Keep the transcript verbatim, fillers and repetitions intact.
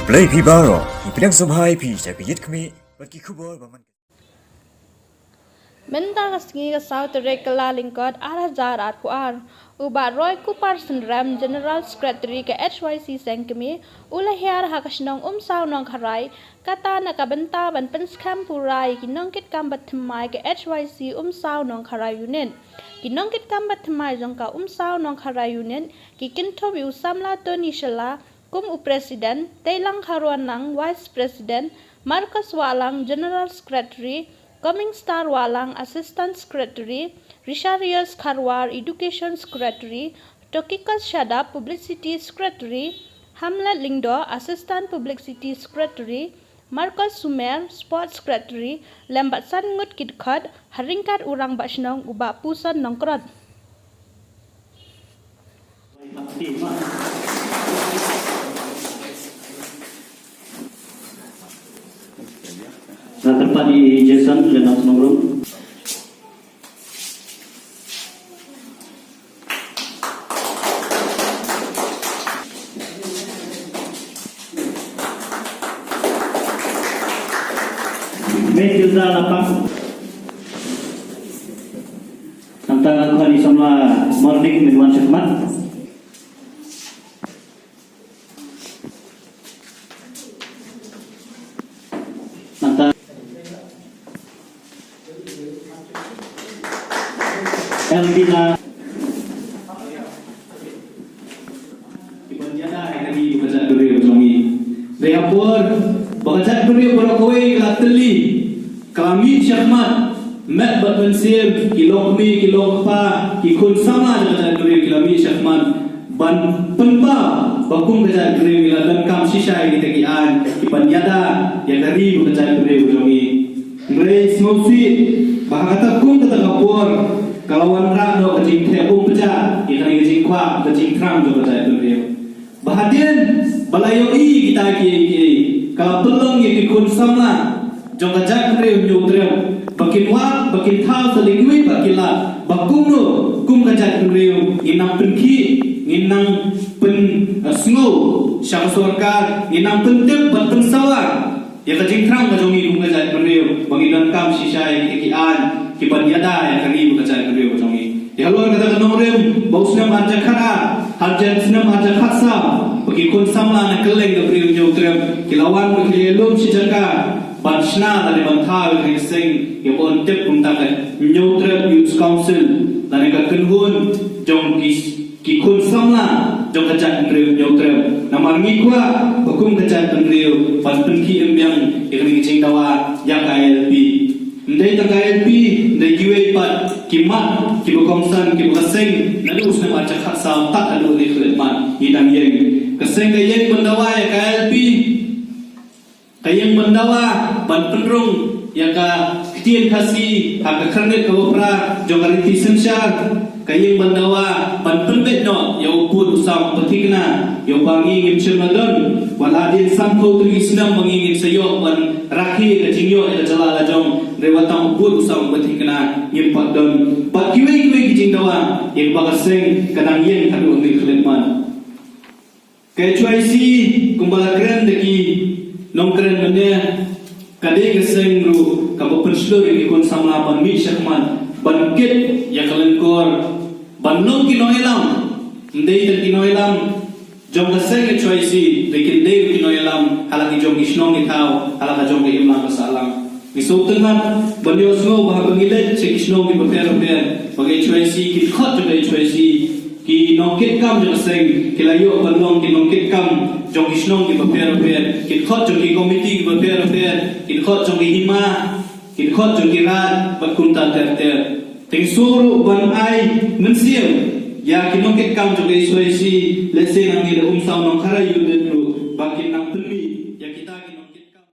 Blei phi baroh, ngi pdiang sngewbha ïa phi sha ka Ïit Khmih bad ki khubor ba man. Mynta ka sngi ka saw tarik Kyllalyngkot ar hajar arphew ar, u Bah Roy Kupar Synrem, General Secretary ka H Y C Seng Kmie, u la hiar ha ka shnong Umsaw Nongkharai, kata na ka bynta ban pynskhem pura ïa ki nongkitkam bad thymmai ka H Y C Umsaw Nongkharai Unit. Ki nongkitkam bad thymmai jong ka Umsaw Nongkharai Unit ki kynthup ïa u samla Tony Shylla kum u President, Teilang Kharwanlang, Vice President, Marcus Wahlang, General Secretary, Coming Star Wahlang, Assistant Secretary, Richarius Kharwar, Education Secretary, Tokikas Shadap, Publicity Secretary, Hamlet Lyngdoh, Assistant Publicity Secretary, Marcus Sumer, Sports Secretary, lem bad san ngut ki dkhot, ha ryngkat u Rangbah Shnong u Bah Puson Nongkrot. Nga kyrpad ïa i Jason, Lennox Nongrum. Matilda Lapang. Nangta nga kwah ïa i samla Morning, men wan shakhmat. Nangta Elvina. Ki ban ïada ïa kane ka jaitbynriew jong ngi. Dei ha por ba ka jaitbynriew baroh kawei ka la tylli, ka la mih shakhmat, met bad mynsiem, ki longkmie, ki longkpa, ki khun samla jong ka jaitbynriew ki la mih shakhmat ban pynpaw ba kum ka jaitbynriew ngi la donkam shisha ïa kita ki aiñ, ki ban ïada ïa ka ri bad ka jaitbynriew jong ngi. Hynrei sngewsih ba ha kata kum kata ka por ka la wanrah noh ka jingtheh um pjah ïa kane ka jingkwah, ka jingthrang jong ka jaitbynriew. Ba hadien ba la ïohi kita kiei kiei, ka la pynlong ïa ki khun samla jong ka jaitbynriew Hynñiewtrep ba kin wad, ba kin thaw sa leit kiwei pat ki lad, ba kumno kum ka jaitbynriew ngin nang pynkhih, ngin nang pyn, eh, sngew sha ka sorkar, ngin nang pyntip bad pynsawa ïa ka jingthrang ka jong ngi kum ka jaitbynriew ba ngi donkam shisha ïa ki aiñ ki ban ïada ïa ka ri bad ka jaitbynriew ka jong ngi. Ïa halor kata ka nongrim ba u snem ar hajar khatar hajan snem ar hajar khatsaw ba ki khun samla na kylleng ka briew Hynñiewtrep ki la wan ba ki la lum shi jaka ban shna lane ban thaw ïa ka seng ïa ba un tip kumta ka Hynñiewtrep Youth Council lane ka kynhun jong ki ki khun samla jong ka jaitbynriew Hynñiewtrep. Namar ngi kwah ba kum ka jaitbynriew ban pynkhih im biang ïa kane ka jingdawa ïa ka I L P. Ym dei tang ka I L P, ym dei kiwei pat ki mat kiba kongsan kiba ka seng naduh u snem ar hajar khatsaw tad haduh une u khyllipmat ngi dang ïeng. Ka seng ka ïeng ban dawa ïa ka I L P. Ka ïeng ban dawa ban pynrung ïa ka ktien Khasi ha ka khyrnit kaba phra jong ka riti synshar. Ka ïeng ban dawa ban pynbeit noh ïa u pud u saw pathikna ïa uba ngi ngim shym la don. Wat la dien sanphew tylli ki snem ba ngi ngin sa ïoh ban rakhe ka jingïoh ïa ka jylla la jong, hynrei wat tang u pud u saw pathikna ngim pat don. Bad kiwei kiwei ki jingdawa ïa kaba ka seng ka dang ïeng haduh une u khyllipmat. Ka H Y C kumba la kren da ki nongkren mynne, ka dei ka seng ruh kaba pynshlur ïa ki khun samla ban mih shakhmat ban kit ïa ka lyngkor ban long ki nongïalam. Ym dei tang ki nongïalam jong ka seng H Y C, hynrei kin dei ruh ki nongïalam ha la ki jong ki shnong ki thaw, ha la ka jong ka imlang ka sahlang. Ngi sngewtynnat ban ïohsngew ba haba ngi leit sha ki shnong kiba pher bapher ba ka H Y C, ki dkhot jong ka H Y C, ki nongkitkam jong ka seng ki la ïoh ban long ki nongkitkam jong ki shnong kiba pher bapher, ki dkhot jong ki komiti kiba pher bapher, ki dkhot jong ki hima, ki dkhot jong ki raid bad kumta ter ter. Te ngi sngewsih ruh ban ai mynsiem ïa ki nongkitkam jong ka H Y C, lehse nangne da Umsaw Nongkharai Unit ruh ba kin nang pynmih